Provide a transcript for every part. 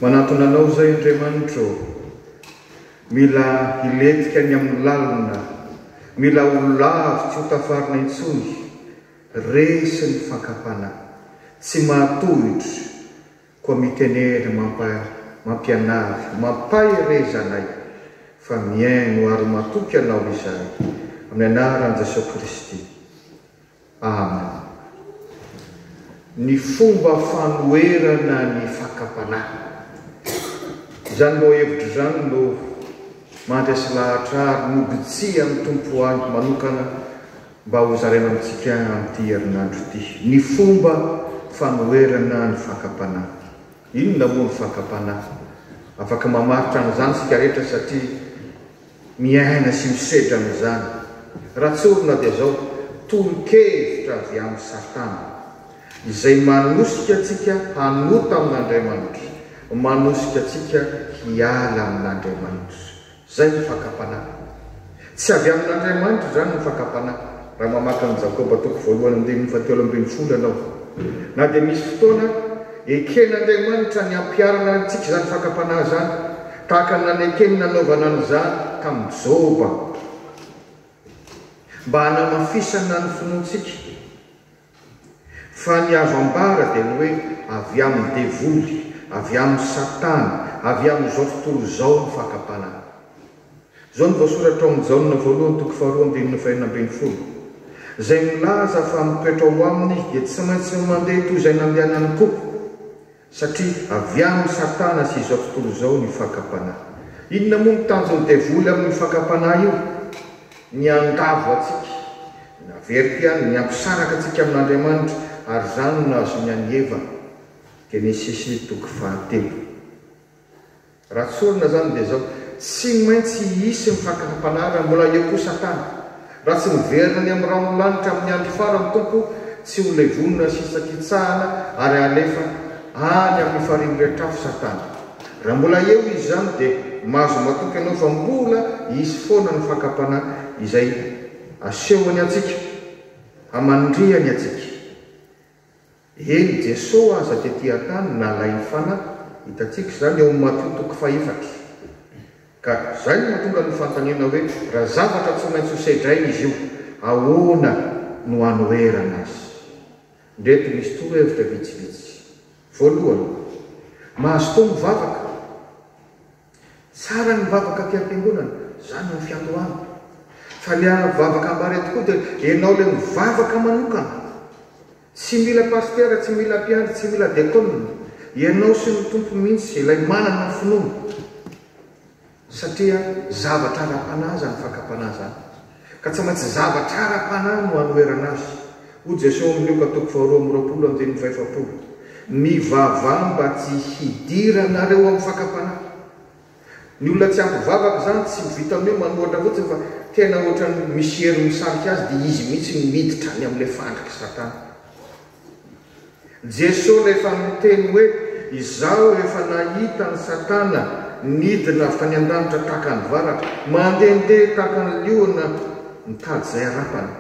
Manatona Anao izay Andriamanitra ô. Mila hilentika any amin'ny lalina, mila ho lavo tsy ho tafarina intsony, resy ny fakam-panahy, tsy mahatohitra, koa mitenena mampa mampianary, mampahereza anay, fa mihaino ary matoky Anao izahay, amin'ny anaran'i Jesoa Kristy. Amen. Ny fomba fanoherana ny fakam-panahy. Izany lohahevitra izany no mandresy lahatra ary nobitsihan'ny Tompo ahy manokana mba hozaraina amintsika amin'ity herinandro ity. Ny fomba fanoherana ny fakam-panahy. Inona moa ny fakam-panahy? Afaka mamaritra an'izany isika rehetra satria miaina sy misedra an'izany. Raha tsorina dia izao, tolo-kevitra avy amin'i Satana, izay manosika antsika hanota amin'Andriamanitra, manosika antsika hiala amin'Andriamanitra. Izay ny fakam-panahy. Tsy avy amin'Andriamanitra izany ny fakam-panahy, raha mamaky an'i Jakoba toko voalohany andininy fahatelo ambin'ny folo ianao. Na dia misy fotoana eken'Andriamanitra ny hampiharana antsika izany fakam-panahy izany, tahaka ny nanekeny nanaovana an'izany tamin'i Joba, mba hanamafisana ny finoantsika. Fa ny azo ambara dia ny hoe avy amin'ny devoly, avy amin'i Satana, avy amin'izao tontolo izao ny fakam-panahy. Izao no voasoratra ao amin'ny Jaona voalohany toko faharoa andininy fahenina ambin'ny folo, Izay milaza fa mitoetra ao aminy izy dia tsy maintsy mandeha toy izay nandehanany koa, satria avy amin'i Satana sy izao tontolo izao ny fakam-panahy. Inona moa no tanjon'ny devoly amin'io fakam-panahy io? Ny handavo antsika, naveriko ihany, ny hampisaraka antsika amin'Andriamanitra, ary izany no nahazoany an'i Eva, Genesisy toko fahatelo. Raha tsorina izany dia izao, tsy maintsy hisy ny fakam-panahy raha mbola eo koa Satana. Raha tsy miverina any amin'ny rahon'ny lanitra amin'ny andro farany Tompo, tsy ho levonina sy hisakitsahana ary halefa any amin'ny farihy miretr'afo Satana. Raha mbola eo izy izany dia mahazo matoky ianao fa mbola hisy foana ny fakam-panahy izay asehony antsika, hamandrihany antsika. Eny, Jesoa aza tety an-tany nalain'ny fanahy, hitantsika izany ao amin'ny Matio toko fahefatra. Ka izay no mahatonga ny fanontaniana hoe, raha zavatra tsy maintsy ho sedraina izy io, ahoana no hanoherana azy? Indreto misy torohevitra vitsivitsy. Voalohany, mazotoa mivavaka. Tsara ny mivavaka aty am-piangonana, izany no fiandohana. Fa le vavaka ambara eto koa dia ianao le mivavaka manokana. Tsy mila pasitera, tsy mila mpiandry, tsy mila dekona. Ianao sy ny Tompo mihitsy, ilay manana ny finoana. Satria zavatra ara-panahy izany fakam-panahy izany. Ka tsy maintsy zavatra ara-panahy no anoherana azy. Hoy Jesoa ao amin'ny Lioka toko faharoa amby roapolo andininy fahefapolo, Mivavaha mba tsy hidiranareo amin'ny fakam-panahy. Ny olona tsy ampy vavaka izany tsy vitan'ny hoe manohatra fotsiny fa tena ohatran'ny misy hery misarika azy dia izy mihitsy no miditra any amin'ilay fandrik'i Satana. Jesoa ilay efa niteny hoe, Izaho efa nahita an'i Satana nidina avy tany an-danitra tahaka ny varatra, mandehandeha tahaka ny liona mitady izay harapany.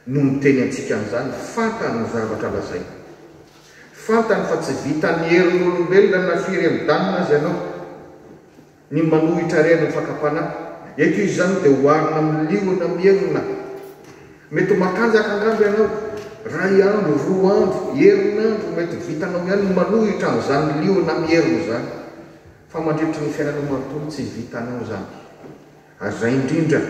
No miteny antsika an'izany, fantany ny zavatra lazainy. Fantany fa tsy vitan'ny herin'olombelona na firy midanona aza ianao. Ny manohitra harena ny fakam-panahy. Eto izy izany dia oharina amin'ny liona mierona. Mety ho matanjaka angamba ianao, iray andro, roa andro, herinandro, mety vitanao ihany ny manohitra an'izany liona mierona izany. Fa mandritry ny fiainanao manontolo tsy vitanao izany. Ary izay indrindra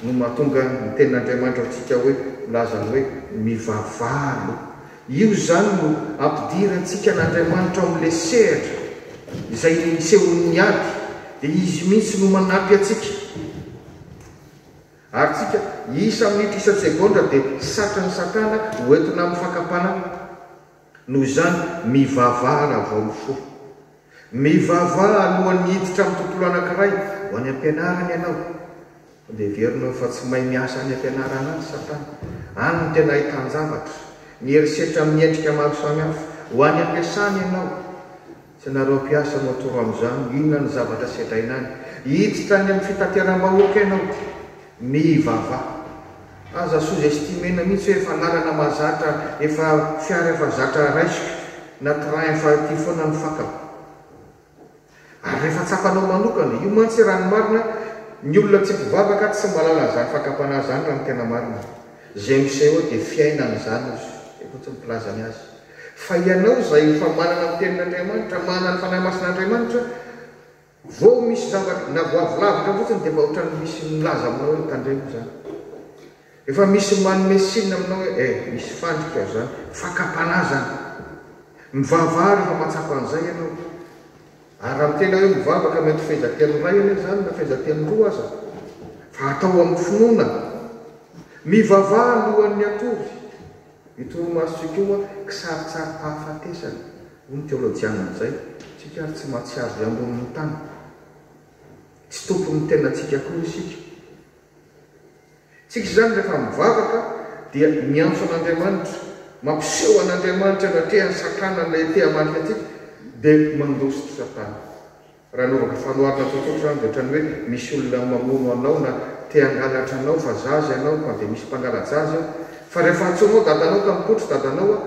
no mahatonga ny Tenin'Andriamanitra antsika hoe milaza ny hoe mivavaha aloha. Io izany no ampidirantsika an'Andriamanitra ao amin'ilay sehatra izay nisehoan'ny ady, dia Izy mihitsy no manampy antsika. Ary tsika isa-minitra isa-tsegondra dia satrin'i Satana ho entina amin'ny fakam-panahy. Noho izany, mivavaha raha vao mifoha. Mivavaha alohan'ny hiditra amin'ny tontolo anankiray, ho any am-pianarana ianao. Dia heverina fa tsy mahay miasa any am-pianarana any Satana. Any no tena ahitan-javatra. Ny herisetra amin'ny endrika maro samihafa. Ho any am-piasana ianao. Tsy ianareo mpiasa no atoro amin'izany. Inona ny zavatra sedraina any? Hiditra any amin'ny fitateram-bahoaka ianao. Mivavaha. Aza sous-estimer-na mihitsy hoe efa lalana mahazatra, efa fiara efa zatra raisiko, na train efa aty foana no fakako. Ary rehefa tsapanao manokana, io mantsy raha ny marina, ny olona tsy mpivavaka tsy mahalala an'izany fakam-panahy izany raha ny tena marina. Izay miseho eo dia fiainana izany ozy, izay fotsiny ny filazany azy. Fa ianao izay efa manana ny tenin'Andriamanitra, manana ny Fanahy Masin'Andriamanitra, vao misy zavatra, na vao avy lavitra fotsiny dia efa ohatran'ny misy milaza aminao hoe tandremo izany. Efa misy manome signe aminao hoe eh, misy fandrika izany, fakam-panahy izany. Mivavaha rehefa mahatsapa an'izay ianao. Ary raha miteny aho hoe mivavaka mety fehezanteny iray anie izany na fehezanteny roa aza. Fa atao amin'ny finoana. Mivavaha alohan'ny hatory. Io torimasontsika io kisaritsarim-pahafatesana, hoy ny teolojiana amin'izay. Tsika ary tsy mahatsiaro izay ambonin'ny tany. Tsy tompon'ny tenantsika akory isika. Tsika izany rehefa mivavaka dia miantso an'Andriamanitra, mampiseho an'Andriamanitra anatrehan'i Satana ilay te hamadika antsika dia mandositra Satana. Raha anaovako fanoharana tsotsotra izany dia ohatran'ny hoe misy olona mamono anao na te hangalatra anao fa zaza ianao ka dia misy mpangala-jaza eo fa rehefa antsoinao dadanao ka mipoitra dadanao a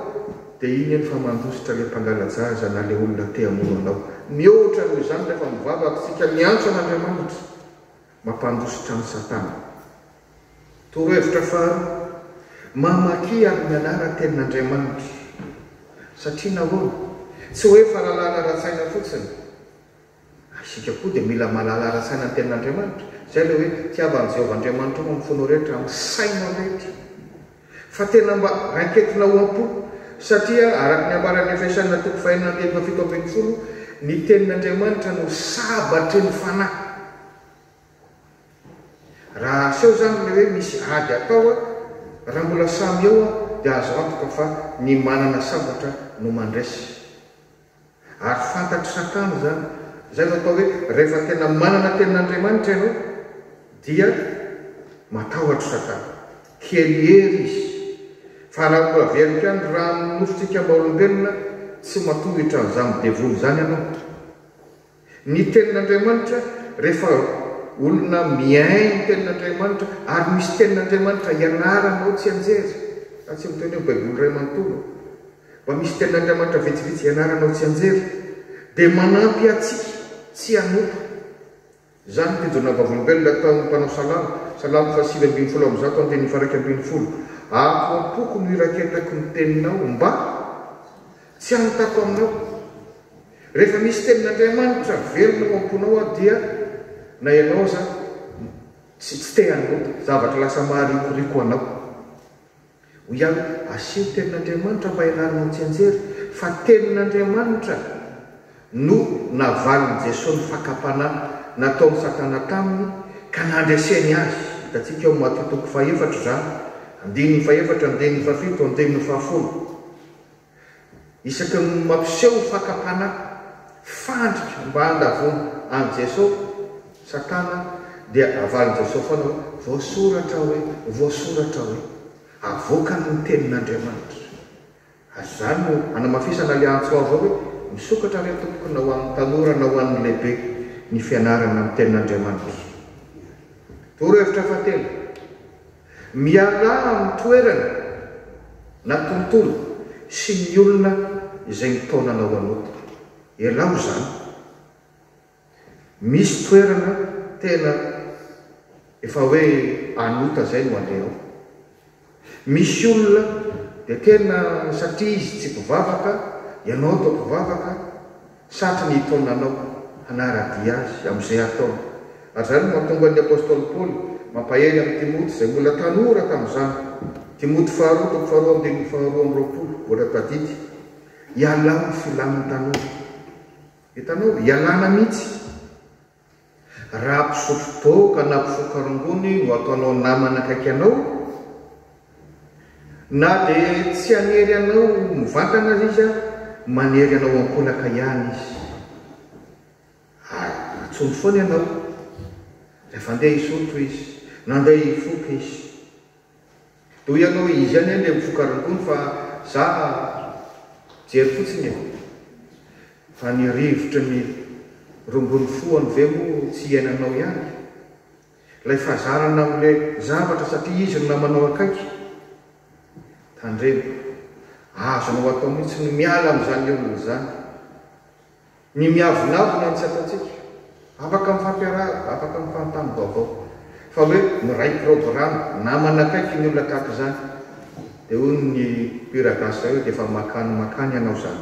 dia iny eny fa mandositra ilay mpangala-jaza na ilay olona te hamono anao. Mihoatra noho izany rehefa mivavaka isika miantso an'Andriamanitra. Mampandositra an'i Satana. Torohevitra faharoa, Mamakia ary mianara Tenin'Andriamanitra. Satria nahoana? Tsy hoe fahalalana ara-tsaina fotsiny. Isika koa dia mila mahalala ara-tsaina ny Tenin'Andriamanitra. Izay ilay hoe tiava an'i Jehovah Andriamanitrao amin'ny fonao rehetra, amin'ny sainao rehetra. Fa tena mba raiketina ao am-po, satria araka ny ambaran'ny Efesiana toko fahenina andininy fahafito ambinifolo, ny Tenin'Andriamanitra no sabatry ny fanahy. Raha aseho izany ilay hoe misy ady atao, raha mbola samy eo dia azo antoka fa ny manana sabatra no mandresy. Ary fantatr'i Satana izany. Izay no atao hoe rehefa tena manana tenin'Andriamanitra ianao dia matahotra Satana. Kely hery izy. Fa raha mbola very koa ny rà amin'ny nofontsika maha olombelona, tsy matohitra an'izany devoly izany ianao. Ny tenin'Andriamanitra, rehefa olona mihaino ny tenin'Andriamanitra ary misy tenin'Andriamanitra ianaranao tsianjery, za tsy miteny hoe baiboly iray manontolo, Mba misy tenin'Andriamanitra vitsivitsy ianaranao tsianjery dia manampy antsika tsy hanota. Izany no fijoroana vavolombelona ataon'ny mpanao salamo, Salamo faha 119 andininy faha 11, Ato am-poko no iraketako ny teninao mba tsy hanotako aminao. Rehefa misy tenin'Andriamanitra velona ao am-ponao aho dia na ianao aza tsy tsy te hanota, zavatra lasa maharikoriko anao. Hoy aho hoe, Asio tenin'Andriamanitra mba hianaranao tsianjery, fa tenin'Andriamanitra no navalin'i Jesoa ny fakam-panahy nataon'i Satana taminy ka nandreseny azy. Hitantsika ao amin'ny Matio toko fahefatra izany, andininy fahefatra, andininy fahafito, andininy fahafolo. Isaky ny mampiseho fakam-panahy, fandrika mba handavoana an'i Jesoa, Satana, dia avalin'i Jesoa foana hoe, Voasoratra hoe, voasoratra hoe. Avoakany ny tenin'Andriamanitra. Ary izany no hanamafisana ilay antso avo hoe, Misokatra re tompoko na ho an'ny tanora na ho an'ny lehibe ny fianarana ny tenin'Andriamanitra. Torohevitra fahatelo. Mialà amin'ny toerana na tontolo sy ny olona izay mitaona anao hanota. Ialao izany. Misy toerana tena efa hoe hanota izay no aleha ao. Misy olona dia tena satria izy tsy mpivavaka, ianao atao mpivavaka, Satry ny hitaona anao hanara-dia azy amin'izay ataony. Ary izany no mahatonga ny apostoly Paoly mampahery an'i Timoty izay mbola tanora tamin'izany, Timoty faharoa toko faharoa andininy faharoa amby roapolo, mbola tadidy, Ialao ny filan'ny tanora. Hitanao? Ialana mihitsy. Raha mpisotro toaka na mpifoka rongony no ataonao namana akaiky anao, na dia tsy hanery anao mivantana aza izy, manery anao ankolaka ihany izy. Ary antsoiny foana ianao rehefa andeha hisotro izy, na andeha hifoka izy. Dia hoy ianao hoe izy ihany anie mifoka rongony fa za mijery fotsiny e! Fa ny rivotry ny rongony fohany ve moa tsy iainanao ihany? Ilay fahazarana amin'ilay zavatra satria izy no namanao akaiky? Tandremo, azonao atao mihitsy ny miala amin'izany olona izany. Ny miavonavona no tsy ataontsika. Afaka mifampiarahaba, afaka mifanontany vaovao. Fa hoe miray programa, namana akaiky ny olona tahaka izany, dia hoy ny mpihira gasy iray hoe dia efa makany makany ianao izany.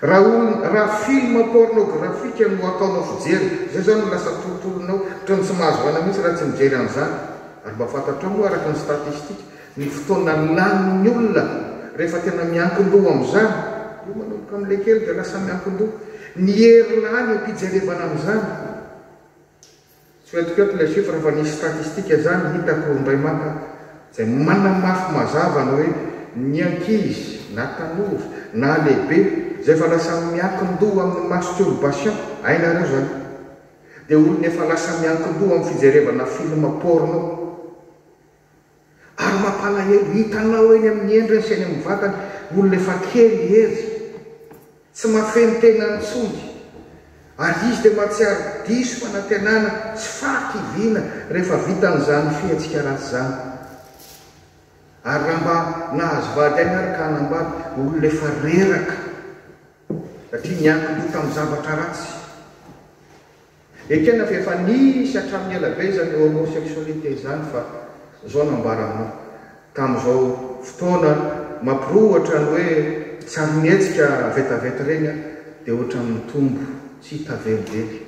Raha olona, raha film pornographique no ataonao fijery, izay izany no lasa tontolonao, ohatran'ny tsy mahazo aina mihitsy raha tsy mijery an'izany. Ary mba fantatrao moa araka ny statistique, ny fotoana lanin'ny olona rehefa tena miankin-doha amin'izany, io manomboka amin'ilay kely dia lasa miankin-doha, ny hery lany eo am-pijerevana an'izany. Tsy ho entiko eto ilay chiffre fa nisy statistique izany hitako indray maka izay manamafy mazava ny hoe ny ankizy na tanora na lehibe izay efa lasa miankin-doha amin'ny masturbation, hainareo izany, dia olona efa lasa miankin-doha amin'ny fijerevana film porno. Ary mampalahelo, hitanao eny amin'ny endriny sy eny amin'ny vatany, olona efa kely hery, tsy mahafehy ny tenany intsony, ary izy dia mahatsiaro diso fanantenana sy fahakiviana rehefa vitan'izany fihetsika ratsy izany. Ary raha mba nahazo vady ihany ary ka hanambady, olona efa reraka, satria niankin-doha tamin'ny zavatra ratsy. Ekena fa efa nisy hatramin'ny ela be izany homosexualité izany fa zao no ambara aminao, tamin'izao fotoana mampirohotra ny hoe sarimihetsika vetaveta ireny dia ohatran'ny mitombo tsy hita velively.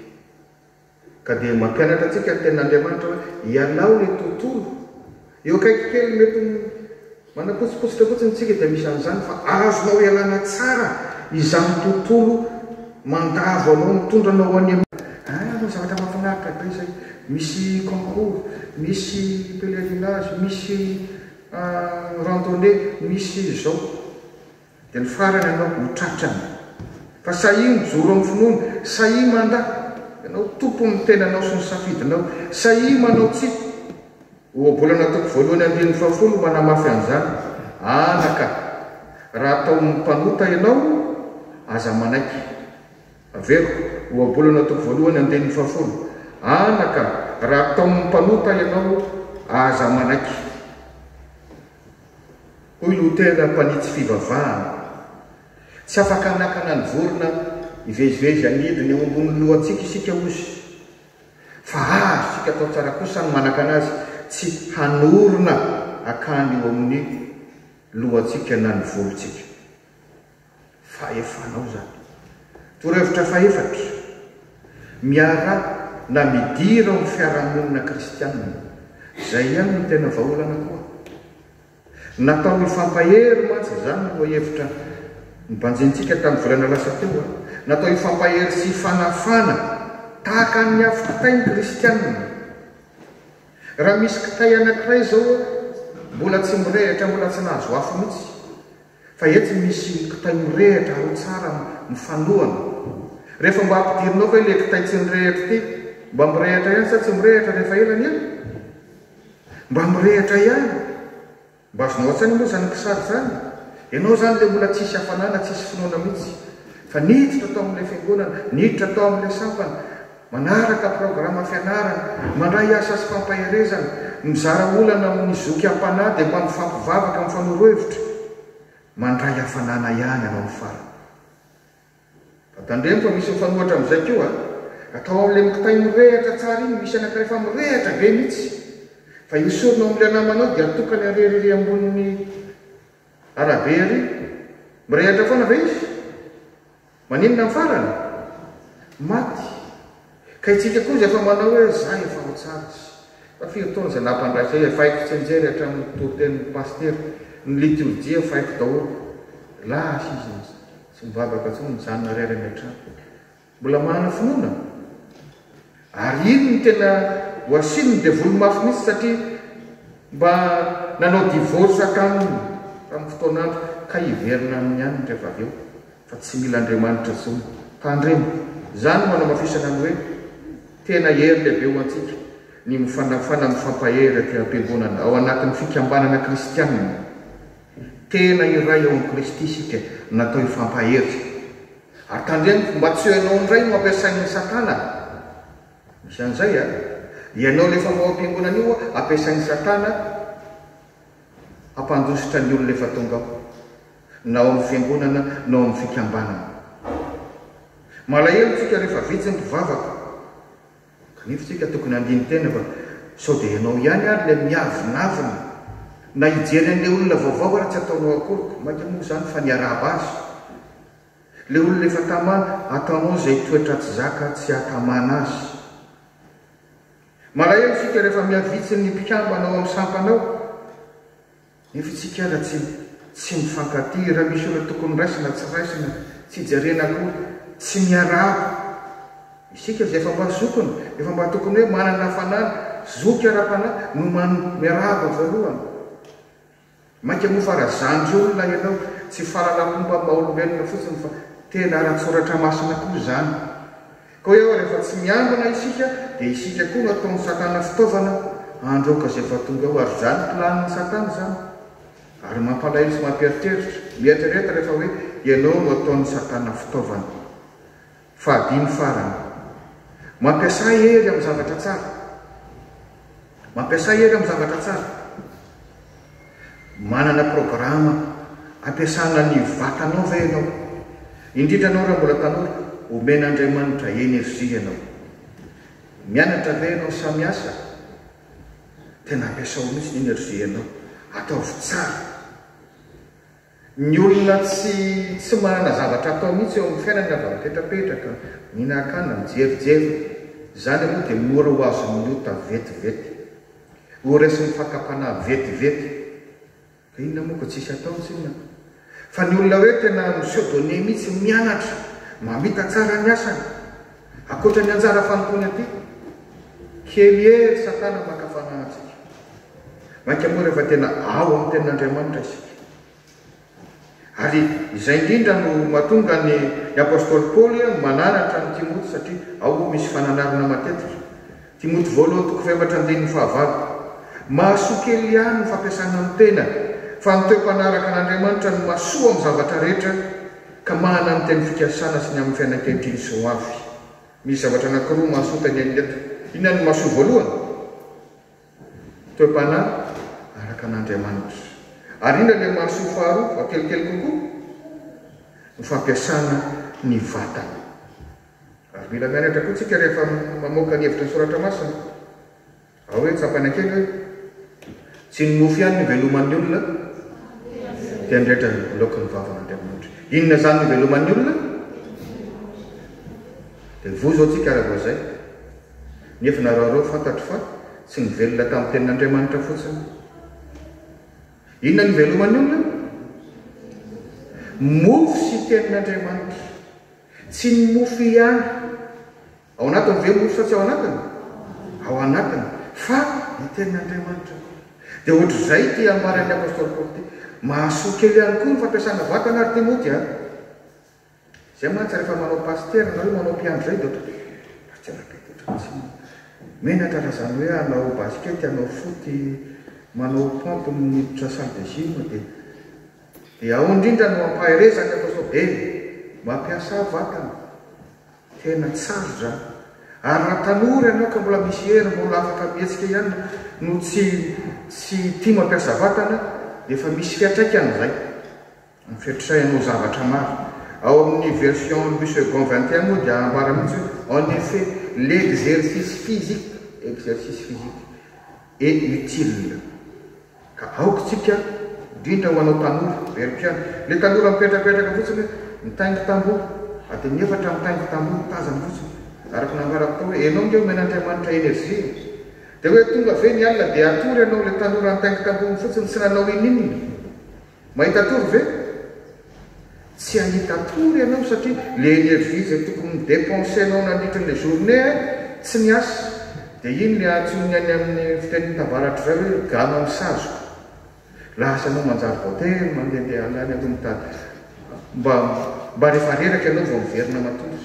Ka dia mampianatra antsika ny tenin'Andriamanitra hoe ialao ilay tontolo eo akaiky kely mety Manapotsipotsitra fotsiny tsika dia misy an'izany fa azonao ialana tsara izany tontolo mandavo anao mitondra anao ho any amin'ny ah no zavatra mahafinaritra be izay misy concours misy pelerinage misy randonnée misy izao dia ny farany ianao ho tratrany fa sahia mijoro amin'ny finoana sahia mandà ianao tompon'ny tenanao sy ny safidinao sahia manao tsia Ohabolana toko voalohany andininy fahafolo manamafy an'izany, Anaka, raha ataon'ny mpanota ianao, aza manaiky. Averiko, Ohabolana toko voalohany andininy fahafolo, Anaka, raha ataon'ny mpanota ianao, aza manaiky. Hoy Lotera mpanitsy fivavahana, Tsy afaka hanakana ny vorona hivezivezy hanidina eo ambonin'ny lohantsika isika, hozy. Fa azontsika atao tsara kosa ny manakana azy tsy hanorina akany eo amin'ny lohantsika na ny volontsika. Fahefanao izany. Torohevitra fahefatra, Miaraha na midira ao amin'ny fiarahamonina kristianina. Izay ihany no tena vahaolana koa. Natao hifampahery mantsy izany no lohahevitra nobanjinintsika tamin'ny volana lasa teo. Natao hifampahery sy hifanafana tahaka ny afo kitay ny kristianina. Raha misy kitay anankiray izao mbola tsy mirehitra, mbola tsy nahazo afo mihitsy, fa etsy misy kitay mirehitra ao tsara mifanohana. Rehefa mba ampidirinao ve ilay kitay tsy nirehitra ity, mba mirehitra ihany sa tsy mirehitra rehefa ela ny ela? Mba mirehitra ihany. Mba azonao an-tsaina moa izany kisary izany? Ianao izany ilay mbola tsisy hafanana, tsisy finoana mihitsy. Fa niditra tao amin'ilay fiangonana, niditra tao amin'ilay sampana, manaraka programa fianarana, mandray asa sy fampaherezana, mizara olana amin'ny zoky am-panahy dia mba mifampivavaka, mifanoro hevitra. Mandray hafanana ihany ianao ny farany. Fa tandremo fa misy mifanohatra amin'izay koa a! Atao amin'ilay mikitay mirehatra tsara iny, misy anankiray efa mirehatra be mihitsy. Fa esorina ao amin'ilay namanao dia atokany irery ery ambonin'ny arabe ery. Mirehatra foana ve izy? Maninona ny farany? Maty. Ka itsika koa izay efa manao hoe za efa ao tsara sy fa firy taona izay nampandray zay efa haiko tsianjery hatramin'ny toritenin'ny pasitera, ny litorjia efa haiko daholo. Lasa izy tsy mivavaka intsony mijanona irery any an-trano. Mbola manana finoana? Ary iny no tena ho asian'ny devoly mafy mihitsy satria mba nanao divorce taminy tamin'ny fotoan'andro ka hiverina aminy ihany rehefa avy eo fa tsy mila Andriamanitra intsony. Tandremo! Izany no hanamafisana ny hoe tena hery lehibe ho antsika ny mifanafana mifampahery aty am-piangonana ao anatin'ny fikambanana kristianina. Tena iray ao amin'i Kristy isika natao hifampahery. Ary tandremo mba tsy ho ianao indray no ampiasain'i Satana. Misy an'izay a! Ianao ilay efa ao am-piangonana io ampiasain'i Satana hampandositra ny olona efa tonga ao, na ao amin'ny fiangonana na ao amin'ny fikambanana. Malahelo tsika rehefa vitsy ny mpivavaka. Kanefa isika tokony handini-tena fa sao dia ianao ihany ary ilay miavonavona na hijery an'ilay olona vaovao ary tsy ataonao akory, mainka moa izany fa niarahaba azy. Ilay olona efa tamana, ataonao izay toetra tsy zaka tsy hahatamana azy. Malahelo isika rehefa mihavitsy ny mpikambana ao amin'ny sampana ao. Nefa isika ara tsy tsy mifankatia, raha misy olona tokony raisina tsy raisina, tsy jerena akory, tsy miarahaba. Isika izay efa mba zokiny, efa mba tokony hoe manana hafanana, zoky ara-panahy no miarahaba voalohany. Mainka moa fa raha zandry olona ianao, tsy fahalalam-pomba maha olombelona fotsiny fa tena ara-tsoratra masina koa izany. Koa eo rehefa tsy miambina isika dia isika koa no ataon'i satana fitaovana handroaka izay efa tonga eo ary izany planin'i satana izany. Ary mampalahelo sy mampieritreritra. Mieritrereta rehefa hoe ianao no ataon'i satana fitaovana. Fahadimy farany. Mampiasà hery amin'ny zavatra tsara. Mampiasà hery amin'ny zavatra tsara. Manana programa ampiasana ny vatanao ve ianao? Indrindra ianao raha mbola tanora, omen'Andriamanitra énergie ianao. Mianatra ve ianao sa miasa? Tena ampiasao mihitsy ny énergie anao. Ataovy tsara. Ny olona tsy tsy manana zavatra atao mihitsy eo amin'ny fiainana fa mipetrapetraka, mihinan-kanina, mijerijery, izany aloha dia mora ho azon'ny ota vetivety. Ho resin'ny fakam-panahy vetivety. Fa inona moa ka tsisy atao tsinona. Fa ny olona hoe tena mi-se donner mihitsy, mianatra, mamita tsara ny asany, ankoatra ny anjara fanompoany aty, kely hery satana maka fanahy antsika. Mainka moa rehefa tena ao amin'ny Tenin'Andriamanitra isika. Ary izay indrindra no mahatonga ny ny apostoly Paoly mananatra an'i Timoty satria ao misy fananarana matetika. Timoty voalohany toko fahefatra andininy fahavalo. Mahasoa kely ihany ny fampiasana ny tena, fa ny toe-panaraka an'Andriamanitra no mahasoa amin'ny zavatra rehetra, ka mahana ny teny fikasana sy ny amin'ny fiainana ankehitriny sy ho avy. Misy zavatra anankiroa mahasoa tenenina eto. Inona no mahasoa voalohany? Toe-panahy araka an'Andriamanitra. Ary inona ilay mahasoa faharoa fa kelikely kokoa? Ny fampiasana ny vatana. Ary mila mianatra koa tsika rehefa mamoaka ny hevitry ny soratra masina. Ao hoe tsapaina kely hoe tsy ny mofo ihany no iveloman'ny olona dia ny rehetra aloaky ny vavan'Andriamanitra. Inona izany no iveloman'ny olona? Dia voa izao tsika raha vao izay. Nefa nareo reo fantatro fa tsy nivelona tamin'ny tenin'Andriamanitra fotsiny. Inona no iveloman'ny olona? Mofo sy tenin'Andriamanitra. Tsy ny mofo ihany. Ao anatiny ve mofo sa tsy ao anatiny? Ao anatiny. Fa ny tenin'Andriamanitra koa. Dia ohatr'izay ity ambaran'ny apostoly Paoly ity. Mahasoa kely ihany koa ny fampiasana vatana ry Timoty a! Zay mantsy rehefa manao pasitera na hoe manao mpiandry zay dia ohatran'ny pasitera be dia ohatran'ny tsy menatra raha zany hoe hanao basket, hanao foot, manao pompe miditra salle de gym dia dia ao indrindra no ampaherezany atao sao eh mampiasà vatana, tena tsara izany. Ary raha tanora ianao ka mbola misy hery mbola afaka mihetsika ihany no tsy tsy tia mampiasa vatana dia efa misy fiantraikany izay. Ny zavatra maro. Ao amin'ny version Louis Segond 21 moa dia ambara mihitsy hoe en effet l'exercice physique, exercice physique, est utile. Ka aoka isika, indrindra ho anao tanora, averiko ihany, ilay tanora mipetrapetraka fotsiny hoe mitaingi-tamboho, adin'ny efatra mitaingi-tamboho, mitazana fotsiny. Araka ny nambarako tao hoe ianao ange omen'Andriamanitra énergie e. Dia hoe tonga ve ny alina dia hatory ianao ilay tanora nitaingi-tamboho fotsiny tsy nanao ininona. Mahita tory ve? Tsy hahita tory ianao satria le energie izay tokony ni-depenser-nao nandritra ny journée tsy niasa. Dia iny le antsoin'ny any amin'ny fitenin'ny tavaratra izay hoe gama misazoka. Lasa ianao manjary voatery mandehandeha any aloha mitady mba mba rehefa reraka ianao vao miverina matory.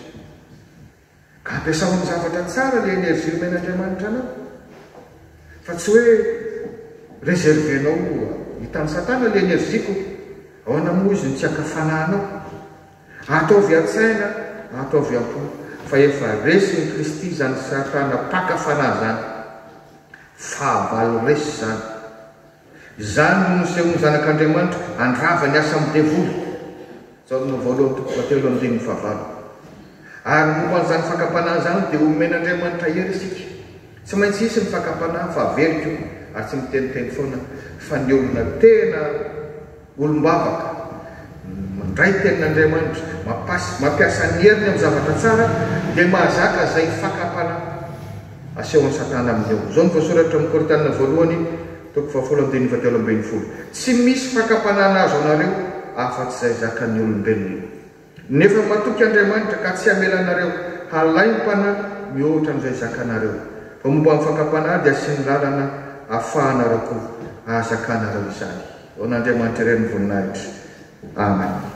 Ka ampiasao amin'ny zavatra tsara ilay énergie omen'Andriamanitra anao. Fa tsy hoe réserver-nao hitan'i Satana ilay énergie-ko. Ahoana moa izy no tsy haka fanahy anao? Ataovy an-tsaina, ataovy am-po fa efa resin'i Kristy izany Satana mpaka fanahy izany. Fahavalo resy izany. Izany no nisehoan'ny Zanak'Andriamanitra handrava ny asan'ny devoly. Jaona voalohany toko fahatelo andininy fahavalo. Ary momba an'izany fakam-panahy izany dia omen'Andriamanitra hery isika. Tsy maintsy hisy ny fakam-panahy fa averiko ary tsy miteniteny foana fa ny olona tena olom-bavaka, mandray tenin'Andriamanitra, mampiasa ny heriny amin'ny zavatra tsara dia mahazaka izay fakam-panahy asehon'i Satana aminy eo. Izao no voasoratra amin'ny Korintiana voalohany toko fahafolo andininy fahatelo ambin'ny folo, Tsy misy fakam-panahy nahazo anareo afa-tsy izay zakan'ny olombelona. Nefa matoky Andriamanitra ka tsy hamela anareo halaim-panahy mihoatra an'izay zakanareo. Fa momba ny fakam-panahy dia asiany lalana ahafahanareo koa ahazakanareo izany. Ho an'Andriamanitra irery ny voninahitra. Amen.